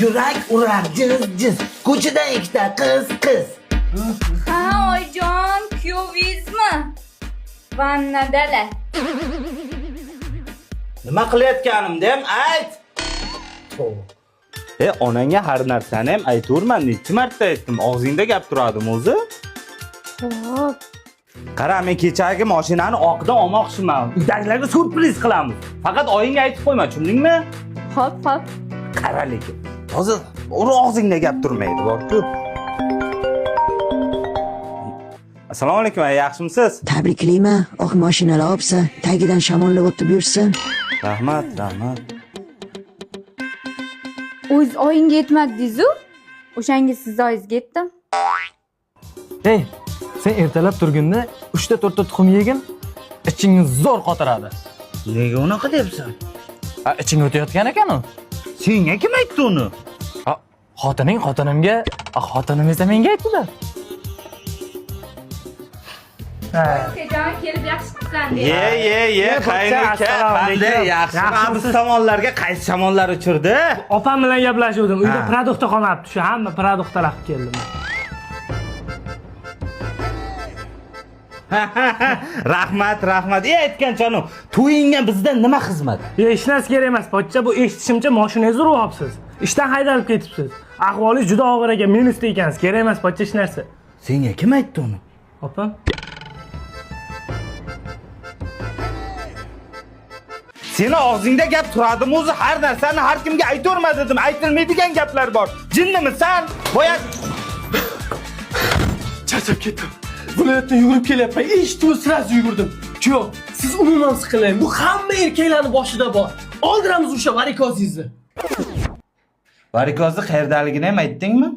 Yurak urar jiz jiz. Ko'chadan ikkita qiz qiz. Ha, oyijon, kuyovingizmi? Vannadalar. Nima qilayotganimni ham ayt. E, onangga har narsani ham aytaverma. Necha marta aytdim, og'zingda gap turadimi o'zi? Xo'p. Qara, men kechagi mashinani oqidan olmoqchiman. Uydagilarga syurpriz qilamiz. Faqat oyingga aytib qo'yma, tushundingmi? Xo'p, xo'p. Qara lekin. Hozir uni og'zingda gap turmaydi, bor-ku. Assalomu alaykum, aya, yaxshimisiz? Tabriklayman, oq mashinalar olibsan, tagidan shamollab o'tib yursin. Rahmat, rahmat. O'z oyingga yetmadingiz-u? O'shanga siz oyingizga yetdim. Ey, sen ertalab turgunda 3 ta 4 ta tuxum yegin, ichingni zo'r qotiradi. Nega unaqa deyapsan? A, iching o'tayotgan ekan u. Senga kim aytdi uni? A, xotining xotinimga, a, xotinim esa menga aytdilar. Ukajon, kelib yaxshi qilsan. Ye, ye, ye, qaynuka, assalomu alaykum. qanday yaxshi. Yaxshimisiz? Biz tomonlarga qaysi shamonlar uchirdi? Opam bilan gaplashuvdim. Uyda Ha. продукт qolmabdi. Shu hamma продукт talab keldim. Rahmat, rahmat. E, aytgancha anu, to'yingga bizdan nima xizmat? Yo, hech narsa kerak emas, pochcha. Bu eshitishimcha mashinangizni urib olibsiz. Ishdan haydalib ketibsiz. Ahvolingiz juda og'ir ekan, minusda ekansiz. Kerak emas, pochcha, hech narsa. Senga kim aytdi uni? Opam. Seni og'zingda gap turadimi o'zi? Har narsani har kimga aytaverma dedim. Aytilmaydigan gaplar bor. Jinnimisan? Boya Charchab ketdim. Viloyatdan yugurib kelyapman. Eshitdim, сразу yugurdim. Kuyov, siz umuman siqilmang. Bu hamma erkaklarning boshida bor. Oldiramiz o'sha varikozingizni. Varikozni qayerdaligini ham aytdingmi?